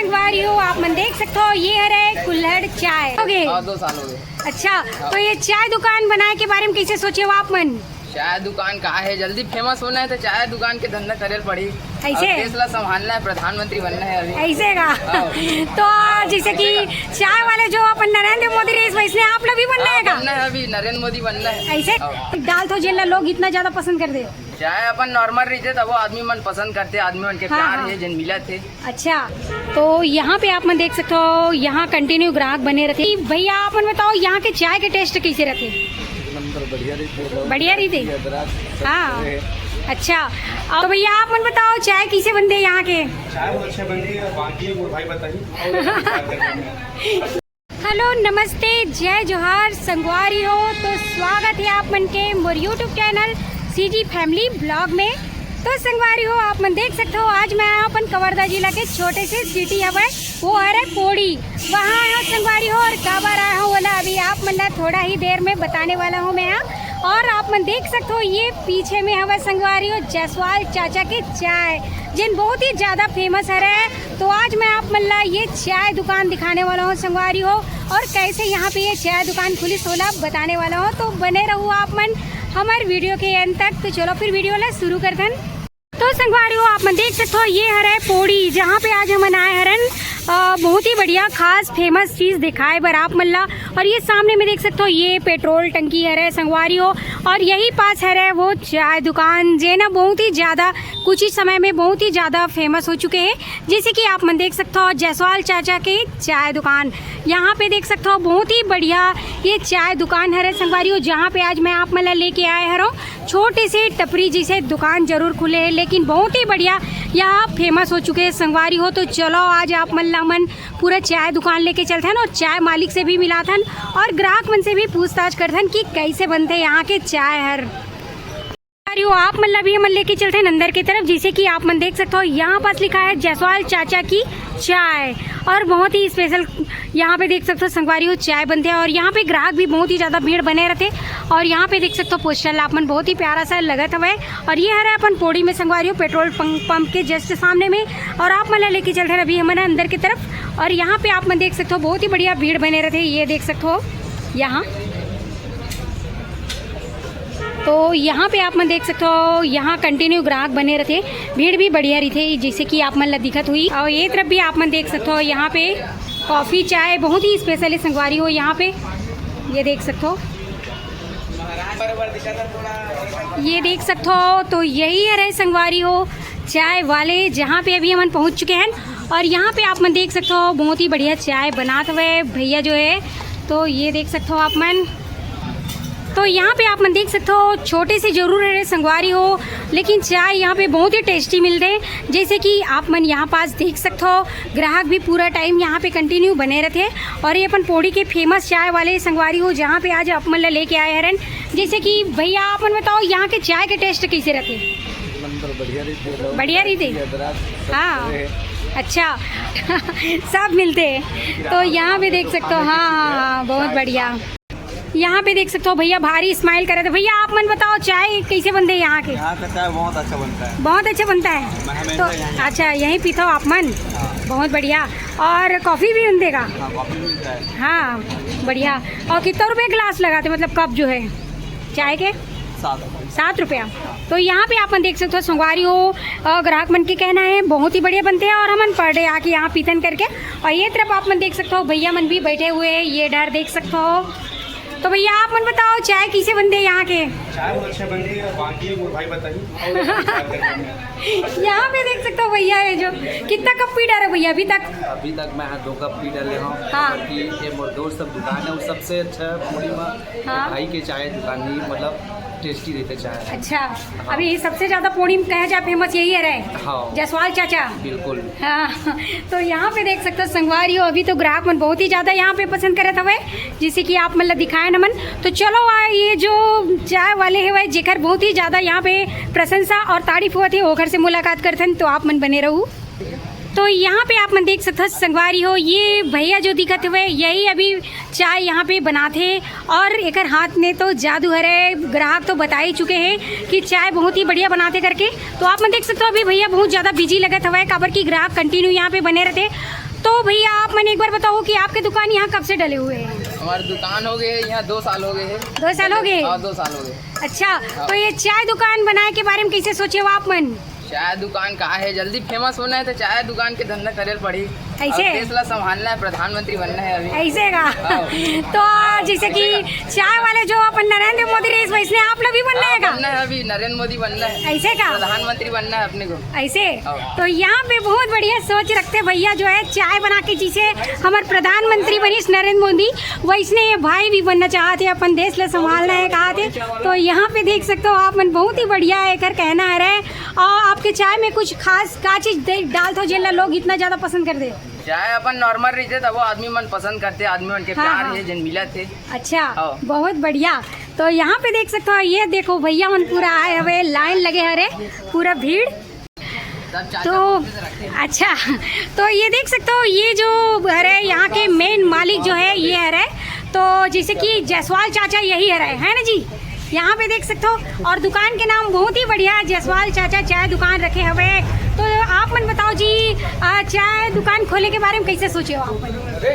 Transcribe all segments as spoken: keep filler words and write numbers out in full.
संगवारी हो, आप मन देख सकते हो, ये हरे कुल्हड़ चाय। हो गए? हाँ, दो साल हो गए। अच्छा, तो ये चाय दुकान बनाए के बारे में कैसे सोचे हो आप मन? चाय दुकान का है, जल्दी फेमस होना है तो चाय दुकान के धंधा करे पड़ी। ऐसे? और देश ला संभालना है, प्रधानमंत्री बनना है अभी। ऐसे का? हाँ। तो जैसे कि चाय वाले जो अपन नरेंद्र मोदी रहिस, वैसने आप ला भी बनना हाँ, है का? बनना है, अभी नरेंद्र मोदी बनना है। ऐसे? हाँ। डाल तो जेन ला लोग इतना ज्यादा पसंद कर दे। चाय अपन नॉर्मल रहिथे, तब वो आदमी मन पसंद करथे, आदमी मन के हाँ, प्यार हाँ। हे, जेन मिलत हे। अच्छा, तो यहाँ पे आप मन देख सकते हो, यहाँ कंटिन्यू ग्राहक बने रहते। भैया, आप मन बताओ, यहाँ के चाय के टेस्ट कैसे रहते? एक नंबर, बढ़िया रहिथे। बढ़िया रहिथे? अदरक, हाँ। अच्छा, तो भैया, आप मन बताओ, चाय कैसे बनते हैं यहाँ के? चाय बहुत अच्छा बनती है, बाकी है मोर भाई बताइए। हेलो, नमस्ते, जय जोहार, संगवारी हो। तो स्वागत है आप मन के मोर YouTube channel CG family blog में। तो संगवारी हो, आप मन देख सकते हो, आज मैं आया अपन कवर्धा जिला के छोटे से सिटी हवय, वो हरे पोड़ी। वहाँ आया हूँ संगवारी हो, और काबर आया हूँ बोला, अभी आप मन ला थोड़ा ही देर में बताने वाला हूँ मैं यहाँ। और आप मन देख सकते हो, ये पीछे में हवय संगवारी हो, जायसवाल चाचा के चाय, जेन बहुत ही ज्यादा फेमस हरे। तो आज मैं आप मन ला ये चाय दुकान दिखाने वाला हूँ संगवारी हो, और कैसे यहाँ पे ये चाय दुकान खुली, सोला बताने वाला हूँ। तो बने रहू आप मन हमारे वीडियो के एंड तक। तो चलो फिर वीडियो ला शुरू करथन। तो संगवारी हो, आप मन देख सकते हो, ये हरे पोड़ी, जहाँ पे आज हमन आए हरन। अ, बहुत ही बढ़िया खास फेमस चीज दिखाए बर आप मन ला। और ये सामने में देख सकते हो, ये पेट्रोल टंकी हरे संगवारी हो, और यही पास हरे वो चाय दुकान, जे ना बहुत ही ज्यादा कुछ ही समय में बहुत ही ज्यादा फेमस हो चुके हैं। जैसे कि आप मन देख सकते हो, जायसवाल चाचा के चाय दुकान, यहाँ पे देख सकते हो, बहुत ही बढ़िया ये चाय दुकान हरे संगवारी हो, जहाँ पे आज मैं आप मन ला लेके आए हरव। छोटे से टपरी जैसे दुकान जरूर खुले है, लेकिन बहुत ही बढ़िया यहाँ फेमस हो चुके हैं संगवारी हो। तो चलो, आज आप मन ला मन पूरा चाय दुकान लेके चलथन और चाय मालिक से भी मिलाथन और ग्राहक मन से भी पूछताछ करथन कि कैसे बनते यहाँ के चाय हर। अरे, आप मन ला भी हमन लेके चलते हैं अंदर की तरफ। जैसे कि आप मन देख सकते हो, यहाँ पास लिखा है जायसवाल चाचा की चाय, और बहुत ही स्पेशल यहाँ पे देख सकते हो संगवारी हो, चाय बनते हैं और यहाँ पे ग्राहक भी बहुत ही ज्यादा भीड़ बने रहते। और यहाँ पे देख सकते हो पोस्टर ला आप मन, बहुत ही प्यारा सा लगत हवय। और ये हरे अपन पोड़ी में संगवारी हो, पेट्रोल पंप, पंप के जस्ट सामने में। और आप मन ला लेके चल रहे अभी हमन अंदर की तरफ। और यहाँ पे आप मन देख सकते हो, बहुत ही बढ़िया भीड़ बने रहते, ये देख सकते हो यहाँ। तो यहाँ पे आप मन देख सकते हो, यहाँ कंटिन्यू ग्राहक बने रहते, भीड़ भी बढ़िया रहिथे, जैसे कि आप मन ला दिखत हुई। और ये तरफ भी आप मन देख सकते हो, यहाँ पे कॉफी चाय बहुत ही स्पेशल है संगवारी हो। यहाँ पे ये देख सकते हो, ये देख सकते हो, तो यही हरे संगवारी हो चाय वाले, जहाँ पे अभी हमन पहुँच चुके हैं। और यहाँ पे आप मन देख सकते हो, बहुत ही बढ़िया चाय बनात हवे भैया जो है। तो ये देख सकते हो आप मन, तो यहाँ पे आप मन देख सकते हो, छोटे से जरूर है संगवारी हो, लेकिन चाय यहाँ पे बहुत ही टेस्टी मिलते हैं। जैसे कि आप मन यहाँ पास देख सकते हो, ग्राहक भी पूरा टाइम यहाँ पे कंटिन्यू बने रहते हैं। और ये अपन पोड़ी के फेमस चाय वाले संगवारी हो, जहाँ पे आज आप मन ला लेके आए हरन। जैसे कि भैया, आप मन बताओ, यहाँ के चाय के टेस्ट कैसे रहते? नंबर बढ़िया रहिथे। बढ़िया रहिथे? अदरक, हाँ। अच्छा। सब मिलते हैं। तो यहाँ पे देख सकते हो, हाँ, हाँ, हाँ, बहुत बढ़िया। यहाँ पे देख सकते हो भैया भारी स्माइल करे थे। भैया, आप मन बताओ, चाय कैसे बनते हैं यहाँ के? यहाँ का चाय बहुत अच्छा बनता है। बहुत अच्छा बनता है। मैं हमेशा तो यहाँ अच्छा, यहीं पीता हो आप मन? हाँ। बहुत बढ़िया। और कॉफी भी मिलते का? हाँ, कॉफी मिलता है। हाँ, बढ़िया। और कितना रुपये गिलास लगाते, मतलब कप जो है चाय के? सात रुपये। सात रुपया। तो यहाँ पे आप मन देख सकते हो, संगवारी हो, अ, ग्राहक मन के कहना है बहुत ही बढ़िया बनते हैं और हमन पर डे आके यहाँ पीथन करके। और ये तरफ आप मन देख सकते हो, भैया मन भी बैठे हुए हैं, ये डर देख सकते हो। तो भैया, आप मन बताओ, चाय कैसे बनते हैं यहाँ के? चाय बहुत अच्छा बनती है, बाकी है मोर भाई बताइए। यहाँ पे देख सकते हो भैया, ये जो कितना कप पी डाले भैया अभी तक? अभी तक मैं दो कप पी डाले हूँ। हाँ। बाकी ये मोर दोस्त सब दुकान है, वो सबसे अच्छा पूरी हाँ। भाई के चाय दुकान ही, मतलब, टेस्टी रहते चाय। अच्छा, हाँ। अभी सबसे ज्यादा पोड़ी में कहा जाए फेमस यही है रहे? हाँ। जसवाल चाचा। बिल्कुल। हाँ, तो यहाँ पे देख सकते हो संगवारी हो, अभी तो ग्राहक मन बहुत ही ज्यादा यहाँ पे पसंद करत हवे, जैसे कि आप मन ला दिखाए नमन। तो चलो, आ, ये जो चाय वाले है भाई, जेकर बहुत ही ज्यादा यहाँ पे प्रशंसा और तारीफ हुआ थी, ओखर से मुलाकात करथन, तो आप मन बने रहू। तो यहाँ पे आप मन देख सकते हो संगवारी हो, ये भैया जो दिखत हुए, यही अभी चाय यहाँ पे बनाते हैं। और एकर हाथ में तो जादू हरे, ग्राहक तो बता ही चुके हैं कि चाय बहुत ही बढ़िया बनाते करके। तो आप मन देख सकते हो, अभी भैया बहुत ज़्यादा बिजी लगत हवे, काबर कि ग्राहक कंटिन्यू यहाँ पे बने रहते। तो भैया, आप मन एक बार बताओ कि आपके दुकान यहाँ कब से डले हुए हैं? हमारे दुकान हो गए हैं यहाँ दो साल हो गए हैं। दो साल हो गए? हाँ, दो साल हो गए। अच्छा, हाँ। तो ये चाय दुकान बनाए के बारे में कैसे सोचे हो आप मन? चाय दुकान का है, जल्दी फेमस होना है तो चाय दुकान के धंधा करे पड़ी। ऐसे? और देश ला संभालना है, प्रधानमंत्री बनना है अभी। ऐसे का? हाँ। तो जैसे कि चाय वाले जो अपन नरेंद्र मोदी रहिस, वैसने आप लोग भी बनना हाँ, है का? बनना है, अभी नरेंद्र मोदी बनना है। ऐसे का? प्रधानमंत्री बनना है अपने को। ऐसे? हाँ। तो यहाँ पे बहुत बढ़िया सोच रखते भैया, जो है चाय बना के, जैसे हमारे प्रधानमंत्री बनिस नरेंद्र मोदी, वैसने ये भाई भी बनना चाहते, अपन देश ला संभालना है कहा थे। तो यहाँ पे देख सकते हो आप मन, बहुत ही बढ़िया एकर कहना है। और आपके चाय में कुछ खास का चीज दे-, डालथो, जेन ला लोग इतना ज्यादा पसंद कर दे? चाय अपन नॉर्मल रहिथे, तब वो आदमी मन पसंद करथे, आदमी मन के हाँ, प्यार हाँ। हे, जेन मिलत हे। अच्छा, हाँ। बहुत बढ़िया। तो यहाँ पे देख सकते हो, ये देखो भैया मन पूरा आए हवे, लाइन लगे हरे, पूरा भीड़। सब चाचा तो बोलते से रखते हैं। अच्छा, तो ये देख सकते हो, ये जो हरे यहाँ के मेन मालिक जो है, ये हरे। तो जैसे कि जायसवाल चाचा यही हरे, है ना जी? यहाँ पे देख सकते हो, और दुकान के नाम बहुत ही बढ़िया है, जायसवाल चाचा चाय दुकान रखे हवे। तो आप मन बताओ जी, आ, चाय दुकान खोले के बारे में कैसे सोचे हो आप मन? अरे,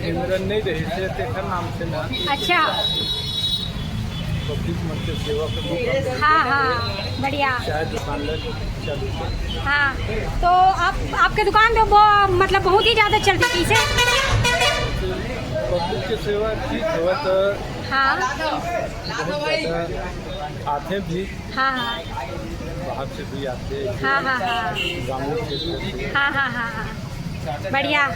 इंद्रन नहीं रही से तेखर नाम से ना। अच्छा। पब्लिक मन के सेवा के मौका मिले। हाँ, हाँ, बढ़िया। चाय दुकान ले चालू कर। हाँ, तो आप, आपके दुकान तो वो, मतलब, बहुत ही ज्यादा चलती थी से। पब्लिक के सेवा ठीक होवे तो हाँ। बहुत ज्यादा आथे भी। हाँ, हाँ। बाहर से भी आथे। हाँ, हाँ, हाँ। गाँव क्षेत्र से। हाँ, हाँ, हाँ, हाँ। बढ़िया।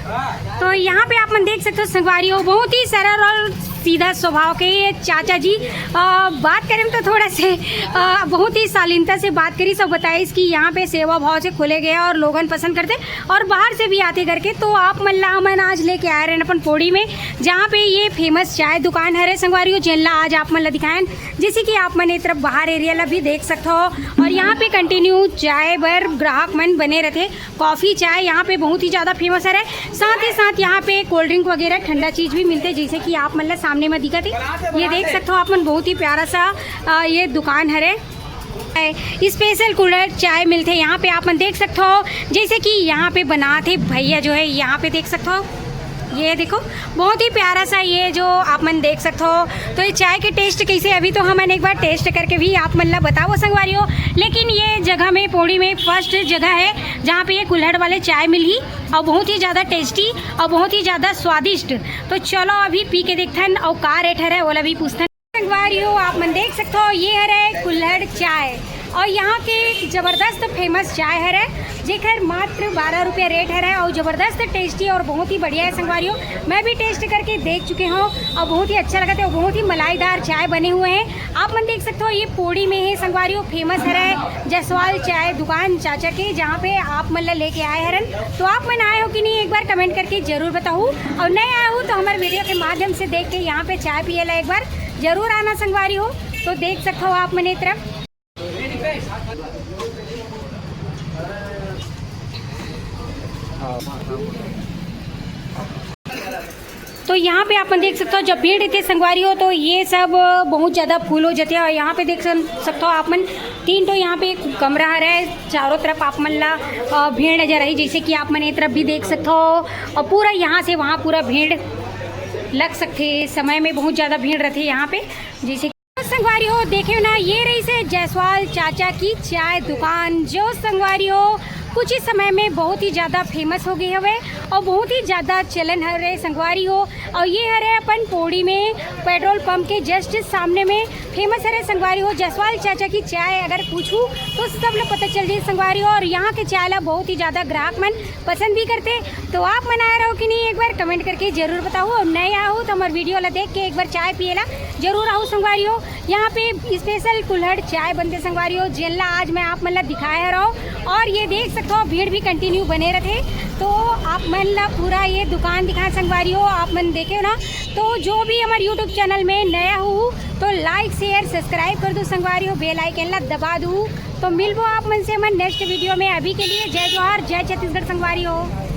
तो यहाँ पे आप मन देख सकते हो संगवारी हो, बहुत ही सरल और सीधा स्वभाव के ये चाचा जी। अ, बात करें तो थोड़ा से, अ, बहुत ही शालीनता से बात करी, सब बताइस कि यहाँ पे सेवा भाव से खोले गए और लोगन पसंद करते और बाहर से भी आते करके। तो आप मन ला हमन आज लेके आए रहेन अपन पोड़ी में, जहाँ पे ये फेमस चाय दुकान हरे संगवारी हो, जेन ला आज आप मन ला दिखाएन। जैसे कि आप मन ए तरफ बाहर एरिया ला भी देख सकते हो, और यहाँ पे कंटिन्यू चाय बर ग्राहक मन बने रहते। कॉफी चाय यहाँ पे बहुत ही ज्यादा फेमस हरे। साथ ही साथ यहाँ पे कोल्ड ड्रिंक वगैरह ठंडा चीज भी मिलते, जैसे कि आप मन ला सामने में दिखत हे, ये देख सकते हो आप मन, बहुत ही प्यारा सा, अ, ये दुकान हरे। स्पेशल कुल्हड़ चाय मिलते यहाँ पे, आप मन देख सकते हो, जैसे कि यहाँ पे बनाते भैया जो है, यहाँ पे देख सकते हो, ये देखो, बहुत ही प्यारा सा ये जो आप मन देख सकते हो। तो ये चाय के टेस्ट कैसे, अभी तो हमन एक बार टेस्ट करके भी आप मन ला बताबो संगवारी हो, लेकिन ये जगह में, पोड़ी में फर्स्ट जगह है जहाँ पे ये कुल्हड़ वाले चाय मिलही और बहुत ही ज्यादा टेस्टी और बहुत ही ज्यादा स्वादिष्ट। तो चलो अभी पी के देखथन और का रेट हरे, ओला भी पूछथन। संगवारी हो, आप मन देख सकते हो, ये हरे कुल्हड़ चाय और यहाँ के एक जबरदस्त फेमस चाय हरे, जेकर मात्र बारह रुपया रेट हरे और जबरदस्त टेस्टी और बहुत ही बढ़िया है संगवारी हो। मैं भी टेस्ट करके देख चुके हूँ और बहुत ही अच्छा लगा था, बहुत ही मलाईदार चाय बने हुए हैं। आप मन देख सकते हो, ये पोड़ी में है संगवारी हो, फेमस हरे जायसवाल चाय दुकान चाचा के, जहाँ पे आप मन ला लेके आए हरन। तो आप मन आए हो कि नहीं, एक बार कमेंट करके जरूर बताओ, और नए आए हो तो हमारे वीडियो के माध्यम से देख के यहाँ पे चाय पिए ला एक बार जरूर आना संगवारी हो। तो देख सकते हो आप मन ए तरफ। तो यहाँ पे आप मन देख सकते हो, जब भीड़ रहती है संगवारी हो, तो ये सब बहुत ज़्यादा फुल हो जाते हैं। और यहाँ पे देख सक-, सकते हो आप मन, तीन ठो यहाँ पे कमरा हरे, चारों तरफ आप मन ला, अ, भीड़ नजर आई, जैसे कि आप मन ये तरफ भी देख सकते हो। और पूरा यहाँ से वहाँ पूरा भीड़ लग सकते, समय में बहुत ज़्यादा भीड़ रहती है यहाँ पे। जैसे संगवारी हो, देखे ना, ये रहिसे जायसवाल चाचा की चाय दुकान, जो संगवारी हो कुछ ही समय में बहुत ही ज़्यादा फेमस हो गई हवे और बहुत ही ज़्यादा चलन हरे संगवारी हो। और ये हरे अपन पोड़ी में पेट्रोल पंप के जस्ट सामने में फेमस हरे संगवारी हो। जायसवाल चाचा की चाय अगर पूछूं तो सब लोग पता चल जाए संगवारी हो, और यहाँ के चाय ला बहुत ही ज़्यादा ग्राहक मन पसंद भी करते। तो आप मन आए रहो कि नहीं, एक बार कमेंट करके जरूर बताओ, और नए आओ तो हमारे वीडियो ला देख के एक बार चाय पिए ला जरूर आओ संगवारी हो। यहाँ पे स्पेशल कुल्हड़ चाय बनते संगवारी हो, जेन ला आज मैं आप मन ला दिखाए रहो। और ये देख सकते हो, भीड़ भी कंटिन्यू बने रहते। तो आप मन ला पूरा ये दुकान दिखाए संगवारी हो, आप मन देखे हो ना। तो जो भी हमारे यूट्यूब चैनल में नया हो तो लाइक शेयर सब्सक्राइब कर दो संगवारी हो, बेल आइकन ला दबा दो। तो मिलबो आप मन से हमर नेक्स्ट वीडियो में। अभी के लिए जय जोहार, जय छत्तीसगढ़ संगवारी हो।